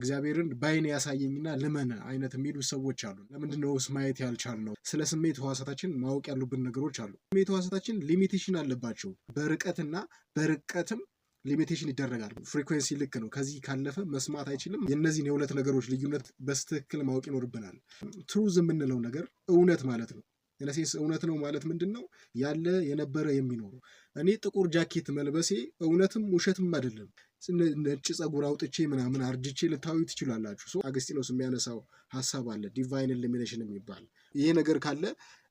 እግዚአብሔርን በአይን ያሳየኝና ልመን አይነት የሚሉ ሰዎች አሉ። ለምንድነውስ ማየት ያልቻልነው? ስለ ስሜት ህዋሳታችን ማወቅ ያሉብን ነገሮች አሉ። ስሜት ህዋሳታችን limitation አለባቸው። በርቀትና በርቀትም limitation ይደረጋል። Frequency ልክ ነው። ከዚህ ካለፈ መስማት አይችልም። የእነዚህን የሁለት ነገሮች ልዩነት በትክክል ማወቅ ይኖርብናል። Truth የምንለው ነገር እውነት ማለት ነው። In a sense እውነት ነው ማለት ምንድን ነው? ያለ፣ የነበረ፣ የሚኖሩ። እኔ ጥቁር ጃኬት መልበሴ እውነትም ውሸትም አይደለም። ነጭ ጸጉር አውጥቼ ምናምን አርጅቼ ልታዩ ትችላላችሁ። So አገስጢኖስ የሚያነሳው ሀሳብ አለ፣ divine illumination የሚባል። ይሄ ነገር ካለ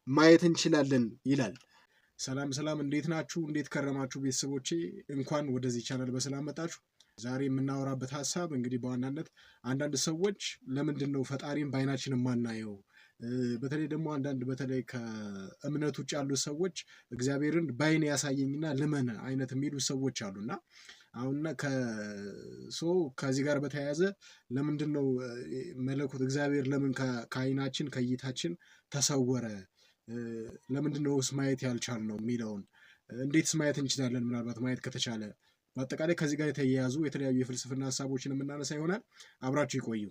ማየት እንችላለን ይላል። ሰላም ሰላም፣ እንዴት ናችሁ? እንዴት ከረማችሁ ቤተሰቦቼ? እንኳን ወደዚህ ቻናል በሰላም መጣችሁ። ዛሬ የምናወራበት ሀሳብ እንግዲህ በዋናነት አንዳንድ ሰዎች ለምንድን ነው ፈጣሪን በአይናችን የማናየው? በተለይ ደግሞ አንዳንድ በተለይ ከእምነት ውጭ ያሉ ሰዎች እግዚአብሔርን በአይን ያሳየኝና ልመን አይነት የሚሉ ሰዎች አሉና አሁንና so ከዚህ ጋር በተያያዘ ለምንድን ነው መለኮት እግዚአብሔር ለምን ከአይናችን ከእይታችን ተሰወረ? ለምንድን ነውስ ማየት ያልቻልነው የሚለውን፣ እንዴትስ ማየት እንችላለን? ምናልባት ማየት ከተቻለ በአጠቃላይ ከዚህ ጋር የተያያዙ የተለያዩ የፍልስፍና ሀሳቦችን የምናነሳ ይሆናል። አብራችሁ ይቆዩ።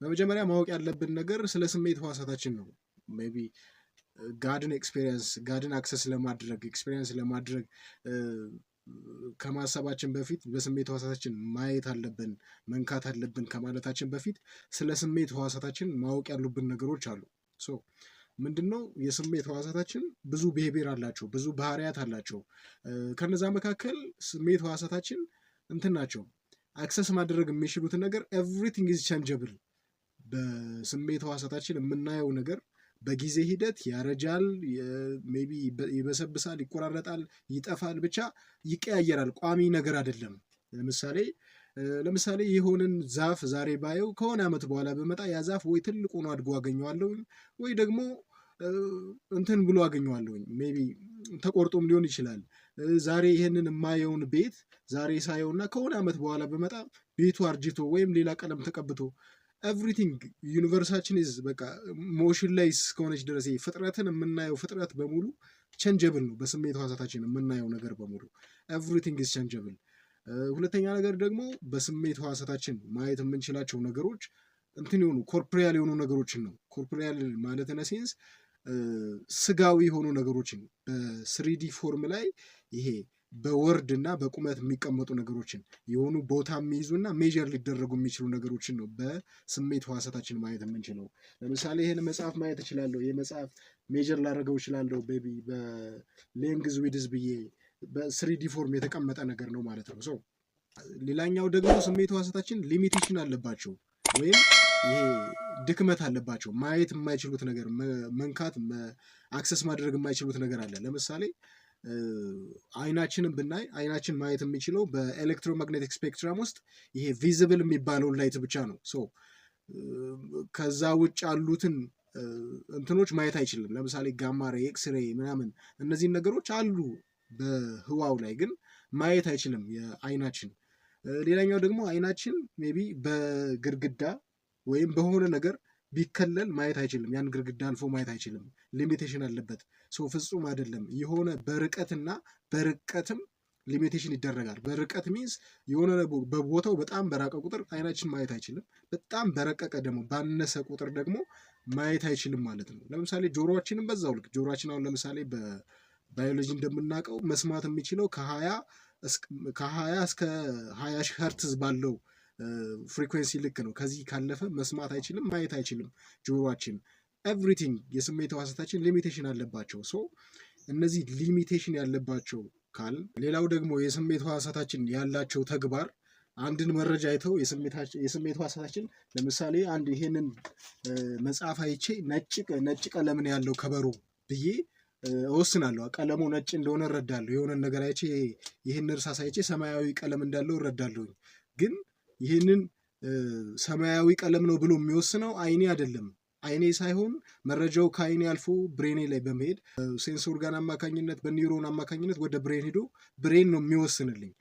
በመጀመሪያ ማወቅ ያለብን ነገር ስለ ስሜት ህዋሳታችን ነው። Maybe God ን experience፣ God ን access ለማድረግ፣ experience ለማድረግ ከማሰባችን በፊት በስሜት ህዋሳታችን ማየት አለብን፣ መንካት አለብን ከማለታችን በፊት ስለ ስሜት ህዋሳታችን ማወቅ ያሉብን ነገሮች አሉ። So ምንድነው? የስሜት ህዋሳታችን ብዙ behavior አላቸው፣ ብዙ ባህሪያት አላቸው። ከነዛ መካከል ስሜት ህዋሳታችን እንትን ናቸው፣ access ማድረግ የሚችሉትን ነገር everything is changeable። በስሜት ህዋሳታችን የምናየው ነገር በጊዜ ሂደት ያረጃል፣ maybe ይበሰብሳል፣ ይቆራረጣል፣ ይጠፋል፣ ብቻ ይቀያየራል። ቋሚ ነገር አይደለም። ለምሳሌ የሆነን ዛፍ ዛሬ ባየው ከሆነ ዓመት በኋላ ብመጣ ያ ዛፍ ወይ ትልቅ ሆኖ አድጎ አገኘዋለሁኝ ወይ ደግሞ እንትን ብሎ አገኘዋለሁኝ። Maybe ተቆርጦም ሊሆን ይችላል። ዛሬ ይሄንን የማየውን ቤት ዛሬ ሳየውና ከሆነ ዓመት በኋላ ብመጣ ቤቱ አርጅቶ ወይም ሌላ ቀለም ተቀብቶ፣ everything universe ኣችን is በቃ motion ላይ እስከሆነች ድረስ ፍጥረትን የምናየው ፍጥረት በሙሉ changeable ነው። በስሜት ህዋሳታችን የምናየው ነገር በሙሉ everything is changeable። ሁለተኛ ነገር ደግሞ በስሜት ህዋሳታችን ማየት የምንችላቸው ነገሮች እንትን የሆኑ corporeal የሆኑ ነገሮችን ነው። Corporeal ማለት in a sense ስጋዊ የሆኑ ነገሮችን፣ በ 3D form ላይ ይሄ በወርድ እና በቁመት የሚቀመጡ ነገሮችን፣ የሆኑ ቦታ የሚይዙ እና measure ሊደረጉ የሚችሉ ነገሮችን ነው በስሜት ህዋሳታችን ማየት የምንችለው። ለምሳሌ ይህን መጽሐፍ ማየት እችላለሁ። ይህ መጽሐፍ measure ላደርገው እችላለሁ። Maybe በ length width ብዬ በ 3D form የተቀመጠ ነገር ነው ማለት ነው። So ሌላኛው ደግሞ ስሜት ህዋሳታችን limitation አለባቸው ወይም ይሄ ድክመት አለባቸው። ማየት የማይችሉት ነገር፣ መንካት፣ access ማድረግ የማይችሉት ነገር አለ። ለምሳሌ አይናችንን ብናይ አይናችን ማየት የሚችለው በ electromagnetic spectrum ውስጥ ይሄ visible የሚባለውን light ብቻ ነው። So ከዛ ውጭ ያሉትን እንትኖች ማየት አይችልም። ለምሳሌ gamma ray፣ X-ray ምናምን እነዚህን ነገሮች አሉ በህዋው ላይ ግን ማየት አይችልም የአይናችን። ሌላኛው ደግሞ አይናችን maybe በግድግዳ ወይም በሆነ ነገር ቢከለል ማየት አይችልም። ያን ግድግዳ አልፎ ማየት አይችልም። Limitation አለበት። So ፍጹም አይደለም። የሆነ በርቀትና በርቀትም limitation ይደረጋል። በርቀት means የሆነ በቦታው በጣም በራቀ ቁጥር አይናችን ማየት አይችልም። በጣም በረቀቀ ደግሞ ባነሰ ቁጥር ደግሞ ማየት አይችልም ማለት ነው። ለምሳሌ ጆሮአችንም በዛው ልክ። ጆሮአችን አሁን ለምሳሌ በባዮሎጂ እንደምናውቀው መስማት የሚችለው ከ20 እስከ 20 ሺህ ኸርትዝ ባለው frequency ልክ ነው። ከዚህ ካለፈ መስማት አይችልም፣ ማየት አይችልም ጆሮአችን። Everything የስሜት ህዋሳታችን limitation አለባቸው። So እነዚህ limitation ያለባቸው ካል ሌላው ደግሞ የስሜት ህዋሳታችን ያላቸው ተግባር አንድን መረጃ አይተው የስሜት ህዋሳታችን ለምሳሌ አንድ ይሄንን መጽሐፍ አይቼ ነጭ ቀለምን ያለው ከበሮ ብዬ እወስናለሁ። ቀለሙ ነጭ እንደሆነ እረዳለሁ። የሆነን ነገር አይቼ፣ ይህን እርሳስ አይቼ ሰማያዊ ቀለም እንዳለው እረዳለሁኝ። ግን ይህንን ሰማያዊ ቀለም ነው ብሎ የሚወስነው አይኔ አይደለም። አይኔ ሳይሆን መረጃው ከአይኔ አልፎ brain ኤ ላይ በመሄድ sense organ አማካኝነት፣ በኒውሮን አማካኝነት ወደ brain ሄዶ brain ነው የሚወስንልኝ።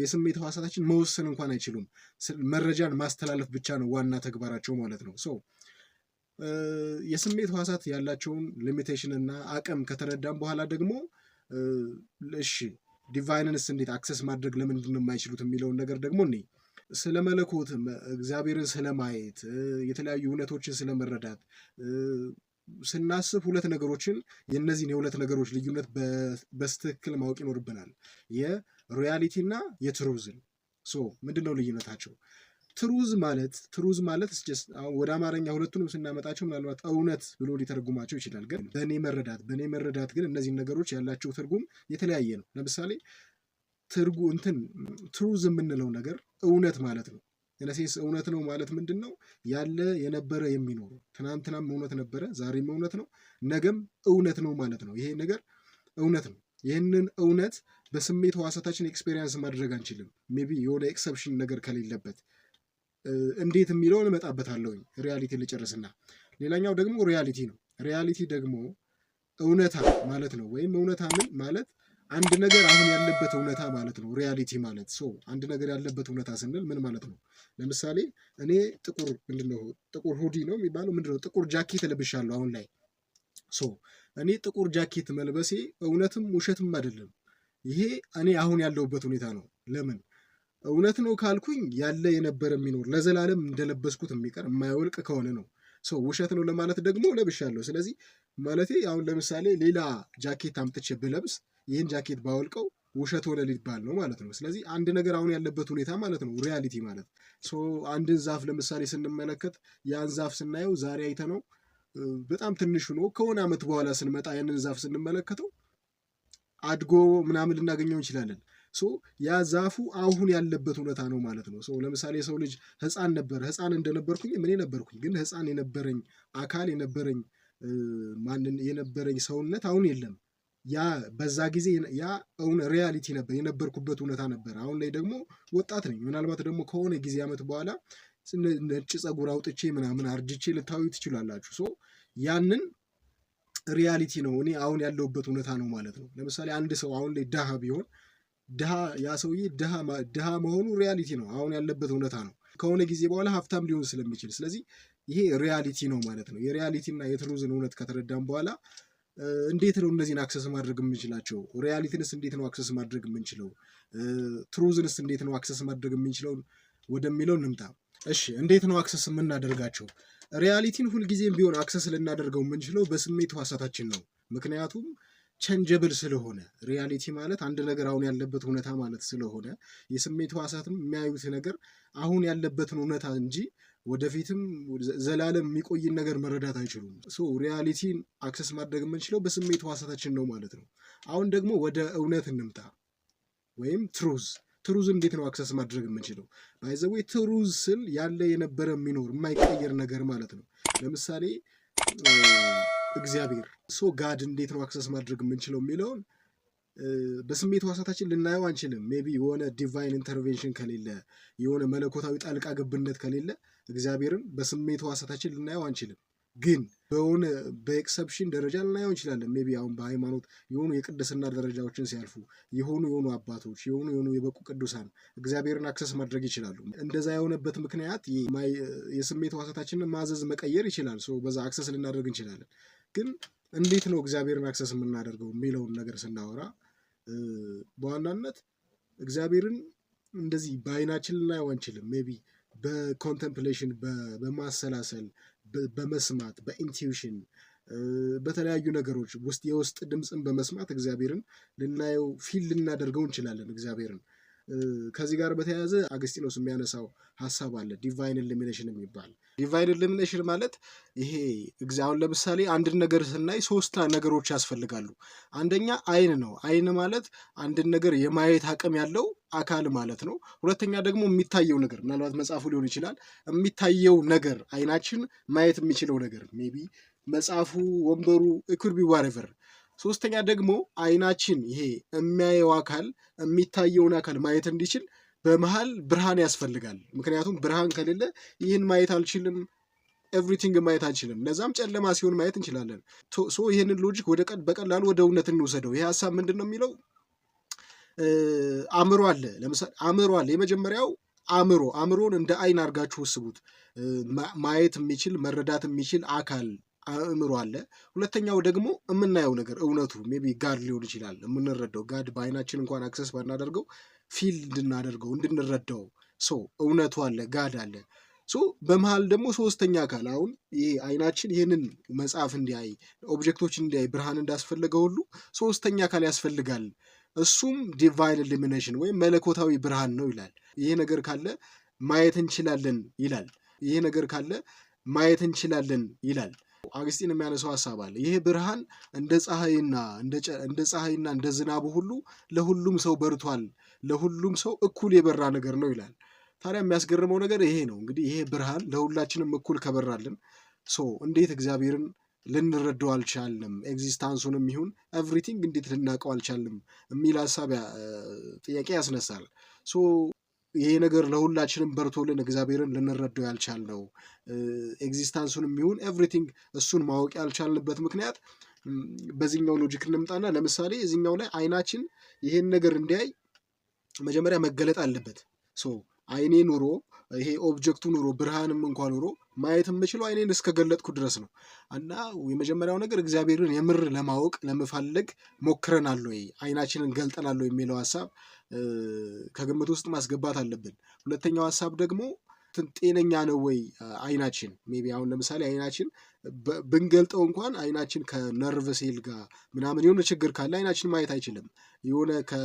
የስሜት ህዋሳታችን መወሰን እንኳን አይችሉም። መረጃን ማስተላለፍ ብቻ ነው ዋና ተግባራቸው ማለት ነው። So የስሜት ህዋሳት ያላቸውን limitation እና አቅም ከተረዳን በኋላ ደግሞ እሺ divine ንስ እንዴት access ማድረግ ለምንድን ነው የማይችሉት የሚለውን ነገር ደግሞ እኔ ስለ መለኮት፣ እግዚአብሔርን ስለማየት፣ የተለያዩ እውነቶችን ስለመረዳት ስናስብ ሁለት ነገሮችን፣ የእነዚህን የሁለት ነገሮች ልዩነት በትክክል ማወቅ ይኖርብናል። የ reality እና የ truth ን። So ምንድን ነው ልዩነታቸው? Truth ማለት ወደ አማርኛ ሁለቱንም ስናመጣቸው ምናልባት እውነት ብሎ ሊተረጉማቸው ይችላል። ግን በእኔ መረዳት ግን እነዚህን ነገሮች ያላቸው ትርጉም የተለያየ ነው። ለምሳሌ ትርጉ እንትን truth የምንለው ነገር እውነት ማለት ነው። In a sense እውነት ነው ማለት ምንድን ነው? ያለ፣ የነበረ፣ የሚኖረው። ትናንትናም እውነት ነበረ፣ ዛሬም እውነት ነው፣ ነገም እውነት ነው ማለት ነው። ይሄ ነገር እውነት ነው። ይህንን እውነት በስሜት ህዋሳታችን experience ማድረግ አንችልም። Maybe የሆነ exception ነገር ከሌለበት። እንዴት የሚለውን እመጣበታለሁኝ reality ልጨርስና። ሌላኛው ደግሞ reality ነው። Reality ደግሞ እውነታ ማለት ነው። ወይም እውነታ ምን ማለት፣ አንድ ነገር አሁን ያለበት እውነታ ማለት ነው። Reality ማለት፣ so አንድ ነገር ያለበት እውነታ ስንል ምን ማለት ነው? ለምሳሌ እኔ ጥቁር፣ ምንድነው፣ ጥቁር hoodie ነው የሚባለው፣ ምንድነው፣ ጥቁር ጃኬት ለብሻለሁ አሁን ላይ። So እኔ ጥቁር ጃኬት መልበሴ እውነትም ውሸትም አይደለም። ይሄ እኔ አሁን ያለሁበት ሁኔታ ነው። ለምን እውነት ነው ካልኩኝ ያለ፣ የነበረ፣ የሚኖር፣ ለዘላለም እንደለበስኩት የሚቀር፣ የማይወልቅ ከሆነ ነው። So ውሸት ነው ለማለት ደግሞ ለብሻለሁ። ስለዚህ ማለቴ አሁን ለምሳሌ ሌላ ጃኬት አምጥቼ ብለብስ ይህን ጃኬት ባወልቀው ውሸት ሆነ ሊባል ነው ማለት ነው። ስለዚህ አንድ ነገር አሁን ያለበት ሁኔታ ማለት ነው reality ማለት። So አንድን ዛፍ ለምሳሌ ስንመለከት ያን ዛፍ ስናየው ዛሬ አይተነው በጣም ትንሽ ሆኖ ከሆነ ዓመት በኋላ ስንመጣ ያንን ዛፍ ስንመለከተው አድጎ ምናምን ልናገኘው እንችላለን። So ያ ዛፉ አሁን ያለበት እውነታ ነው ማለት ነው። So ለምሳሌ የሰው ልጅ ህፃን ነበር። ህፃን እንደነበርኩኝ እኔ ነበርኩኝ፣ ግን ህፃን የነበረኝ አካል፣ የነበረኝ ማንን፣ የነበረኝ ሰውነት አሁን የለም። ያ በዛ ጊዜ ያ እውን reality ነበር፣ የነበርኩበት እውነታ ነበር። አሁን ላይ ደግሞ ወጣት ነኝ። ምናልባት ደግሞ ከሆነ ጊዜ ዓመት በኋላ ነጭ ፀጉር አውጥቼ ምናምን አርጅቼ ልታዩ ትችላላችሁ። So ያንን reality ነው፣ እኔ አሁን ያለሁበት እውነታ ነው ማለት ነው። ለምሳሌ አንድ ሰው አሁን ላይ ድሃ ቢሆን ድሃ ያ ሰውዬ ድሃ መሆኑ reality ነው፣ አሁን ያለበት እውነታ ነው። ከሆነ ጊዜ በኋላ ሀብታም ሊሆን ስለሚችል፣ ስለዚህ ይሄ reality ነው ማለት ነው። የ reality እና የ truth ን እውነት ከተረዳን በኋላ እንዴት ነው እነዚህን access ማድረግ የምንችላቸው? Reality ንስ እንዴት ነው access ማድረግ የምንችለው? Truth ንስ እንዴት ነው access ማድረግ የምንችለው ወደሚለው እንምጣ። እሺ፣ እንዴት ነው access የምናደርጋቸው? Reality ን ሁልጊዜም ቢሆን access ልናደርገው የምንችለው በስሜት ህዋሳታችን ነው። ምክንያቱም changeable ስለሆነ፣ reality ማለት አንድ ነገር አሁን ያለበት እውነታ ማለት ስለሆነ የስሜት ህዋሳትም የሚያዩት ነገር አሁን ያለበትን እውነታ እንጂ ወደፊትም ዘላለም የሚቆይን ነገር መረዳት አይችሉም። So reality ን access ማድረግ የምንችለው በስሜት ህዋሳታችን ነው ማለት ነው። አሁን ደግሞ ወደ እውነት እንምጣ ወይም truth። Truth እንዴት ነው access ማድረግ የምንችለው? By the way truth ስል ያለ፣ የነበረ፣ የሚኖር፣ የማይቀየር ነገር ማለት ነው። ለምሳሌ እግዚአብሔር፣ so God እንዴት ነው access ማድረግ የምንችለው የሚለውን በስሜት ህዋሳታችን ልናየው አንችልም። Maybe የሆነ divine intervention ከሌለ፣ የሆነ መለኮታዊ ጣልቃ ገብነት ከሌለ እግዚአብሔርን በስሜት ህዋሳታችን ልናየው አንችልም። ግን በሆነ በ exception ደረጃ ልናየው እንችላለን። Maybe አሁን በሃይማኖት የሆኑ የቅድስና ደረጃዎችን ሲያልፉ የሆኑ የሆኑ አባቶች፣ የሆኑ የሆኑ የበቁ ቅዱሳን እግዚአብሔርን access ማድረግ ይችላሉ። እንደዛ የሆነበት ምክንያት የስሜት ህዋሳታችንን ማዘዝ፣ መቀየር ይችላል። በዛ access ልናደርግ እንችላለን። ግን እንዴት ነው እግዚአብሔርን access የምናደርገው የሚለውን ነገር ስናወራ በዋናነት እግዚአብሔርን እንደዚህ በአይናችን ልናየው አንችልም። Maybe በ contemplation፣ በማሰላሰል፣ በመስማት፣ በ intuition፣ በተለያዩ ነገሮች ውስጥ የውስጥ ድምፅን በመስማት እግዚአብሔርን ልናየው፣ feel ልናደርገው እንችላለን እግዚአብሔርን። ከዚህ ጋር በተያያዘ አገስጢኖስ የሚያነሳው ሀሳብ አለ፣ divine illumination የሚባል። Divine illumination ማለት ይሄ አሁን ለምሳሌ አንድን ነገር ስናይ ሶስት ነገሮች ያስፈልጋሉ። አንደኛ አይን ነው። አይን ማለት አንድን ነገር የማየት አቅም ያለው አካል ማለት ነው። ሁለተኛ ደግሞ የሚታየው ነገር፣ ምናልባት መጽሐፉ ሊሆን ይችላል። የሚታየው ነገር፣ አይናችን ማየት የሚችለው ነገር፣ maybe መጽሐፉ፣ ወንበሩ፣ it could be whatever። ሶስተኛ ደግሞ አይናችን፣ ይሄ የሚያየው አካል፣ የሚታየውን አካል ማየት እንዲችል በመሃል ብርሃን ያስፈልጋል። ምክንያቱም ብርሃን ከሌለ ይህን ማየት አልችልም፣ everything ማየት አንችልም። ለዛም ጨለማ ሲሆን ማየት እንችላለን። So ይህንን logic ወደ በቀላሉ ወደ እውነት እንውሰደው። ይሄ ሀሳብ ምንድን ነው የሚለው? አእምሮ አለ። ለምሳሌ አእምሮ አለ። የመጀመሪያው አእምሮ፣ አእምሮን እንደ አይን አድርጋችሁ ወስቡት። ማየት የሚችል፣ መረዳት የሚችል አካል አእምሮ አለ። ሁለተኛው ደግሞ የምናየው ነገር እውነቱ maybe God ሊሆን ይችላል፣ የምንረዳው God በአይናችን እንኳን access ባናደርገው feel እንድናደርገው፣ እንድንረዳው፣ so እውነቱ አለ፣ God አለ። So በመሀል ደግሞ ሶስተኛ አካል። አሁን ይሄ አይናችን ይህንን መጽሐፍ እንዲያይ፣ object ኦች እንዲያይ ብርሃን እንዳስፈለገ ሁሉ ሶስተኛ አካል ያስፈልጋል። እሱም divine illumination ወይም መለኮታዊ ብርሃን ነው ይላል። ይሄ ነገር ካለ ማየት እንችላለን ይላል። ይሄ ነገር ካለ ማየት እንችላለን ይላል። አግስጢን የሚያነሳው ሀሳብ አለ። ይሄ ብርሃን እንደ ፀሐይና እንደ ዝናቡ ሁሉ ለሁሉም ሰው በርቷል፣ ለሁሉም ሰው እኩል የበራ ነገር ነው ይላል። ታዲያ የሚያስገርመው ነገር ይሄ ነው። እንግዲህ ይሄ ብርሃን ለሁላችንም እኩል ከበራልን፣ so እንዴት እግዚአብሔርን ልንረዳው አልቻልንም? Existence ኡንም ይሁን everything እንዴት ልናውቀው አልቻልንም የሚል ሀሳብ፣ ጥያቄ ያስነሳል። So ይሄ ነገር ለሁላችንም በርቶልን እግዚአብሔርን ልንረዳው ያልቻልነው፣ existence ኡንም ይሁን everything እሱን ማወቅ ያልቻልንበት ምክንያት፣ በዚህኛው logic እንምጣና ለምሳሌ እዚኛው ላይ አይናችን ይሄን ነገር እንዲያይ መጀመሪያ መገለጥ አለበት። So አይኔ ኑሮ፣ ይሄ object ኡ ኑሮ፣ ብርሃንም እንኳ ኑሮ ማየት የምችለው አይኔን እስከገለጥኩ ድረስ ነው። እና የመጀመሪያው ነገር እግዚአብሔርን የምር ለማወቅ፣ ለመፈለግ ሞክረናል ወይ፣ አይናችንን ገልጠናል ወይ የሚለው ሀሳብ ከግምት ውስጥ ማስገባት አለብን። ሁለተኛው ሀሳብ ደግሞ ጤነኛ ነው ወይ አይናችን? Maybe አሁን ለምሳሌ አይናችን ብንገልጠው እንኳን አይናችን ከ nerve cell ጋር ምናምን የሆነ ችግር ካለ አይናችን ማየት አይችልም። የሆነ ከ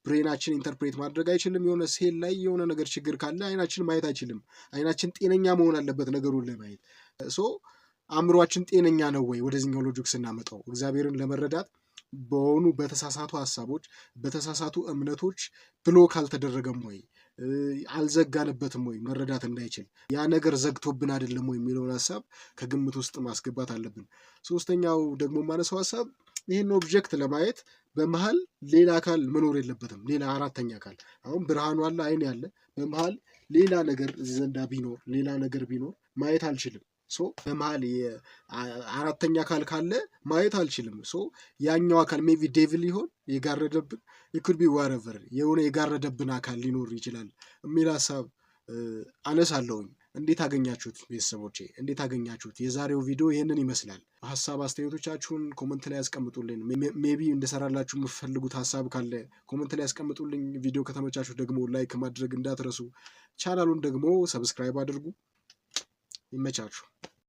brain ኣችን interpret ማድረግ አይችልም። የሆነ ሴል ላይ የሆነ ነገር ችግር ካለ አይናችን ማየት አይችልም። አይናችን ጤነኛ መሆን አለበት ነገሩን ለማየት። So አእምሯችን ጤነኛ ነው ወይ? ወደዚህኛው logic ስናመጣው እግዚአብሔርን ለመረዳት በሆኑ በተሳሳቱ ሀሳቦች፣ በተሳሳቱ እምነቶች block አልተደረገም ወይ፣ አልዘጋንበትም ወይ፣ መረዳት እንዳይችል ያ ነገር ዘግቶብን አይደለም ወይ የሚለውን ሀሳብ ከግምት ውስጥ ማስገባት አለብን። ሶስተኛው ደግሞ የማነሳው ሀሳብ ይህን object ለማየት በመሀል ሌላ አካል መኖር የለበትም። ሌላ አራተኛ አካል፣ አሁን ብርሃኑ አለ፣ አይን ያለ፣ በመሀል ሌላ ነገር እዚህ ዘንዳ ቢኖር፣ ሌላ ነገር ቢኖር ማየት አልችልም። So በመሀል አራተኛ አካል ካለ ማየት አልችልም። So ያኛው አካል maybe devil ሊሆን፣ የጋረደብን፣ it could be whatever፣ የሆነ የጋረደብን አካል ሊኖር ይችላል የሚል ሀሳብ አነሳለሁኝ። እንዴት አገኛችሁት ቤተሰቦቼ? እንዴት አገኛችሁት? የዛሬው ቪዲዮ ይህንን ይመስላል። ሀሳብ አስተያየቶቻችሁን comment ላይ ያስቀምጡልኝ። Maybe እንድሰራላችሁ የምትፈልጉት ሀሳብ ካለ comment ላይ ያስቀምጡልኝ። ቪዲዮ ከተመቻችሁ ደግሞ like ማድረግ እንዳትረሱ። ቻናሉን ደግሞ subscribe አድርጉ። ይመቻችሁ።